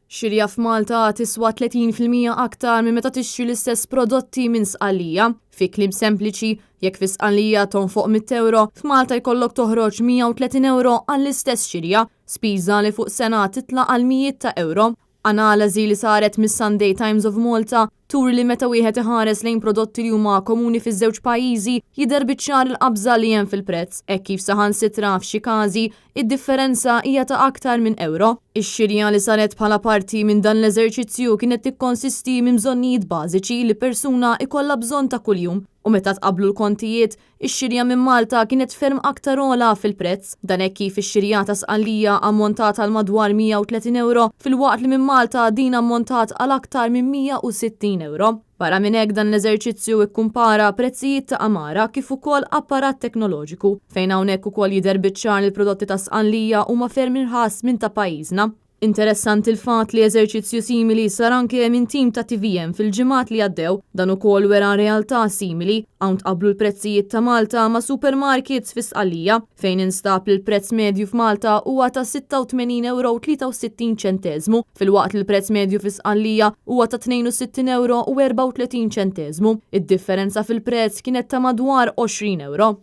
Xirja f'Malta tiswa 30% aktar minn meta tixtri l-istess prodotti minn Sqallija. Fi kliem sempliċi, jekk fi Sqallija tonfoq 100 ewro, f'Malta jkollok toħroġ 130 ewro għall-istess xirja, spiża li fuq sena titla' għal mijiet ta' ewro. Analiżi li saret mis-Sunday Times of Malta turi li meta wieħed iħares lejn prodotti li huma komuni fiż-żewġ pajjiżi, jidher biċ-ċar il-qabża li hemm fil-prezz, hekk kif saħansitra f'xi każi, id-differenza hija ta' aktar minn ewro. Ix-xirja li saret bħala parti minn dan l-eżerċizzju kienet tikkonsisti minn bżonnijiet bażiċi li persuna jkollha bżonn ta' kuljum u meta tqabblu l-kontijiet, Ix-xirja minn Malta kienet ferm aktar ogħla fil-prezz. Dan hekk kif ix-xirja ta' Sqallija ammontat għal madwar 130 ewro filwaqt li minn Malta din ammontat għal aktar minn 160 ewro. Barra minn hekk dan l-eżerċizzju kkumpara prezzijiet ta' għamara kif ukoll apparat teknoloġiku, fejn hawnhekk ukoll jidher biċ-ċar li l-prodotti ta' Sqallija huma ferm irħas minn ta' pajjiżna. Interessanti l-fatt li eżerċizzju simili sar anke minn tim ta' tvm fil-ġimgħat li għaddew. Dan ukoll wera realtà simili. Hawn tqabblu l-prezzijiet ta' Malta ma' supermarkets fi Sqallija, fejn instab li l-prezz medju f'Malta huwa ta' 86 ewro u 63 ċenteżmu, filwaqt li l-prezz medju fi Sqallija huwa ta' 62 ewro u 34 ċenteżmu. Id-differenza fil-prezz kienet ta' madwar 20 ewro.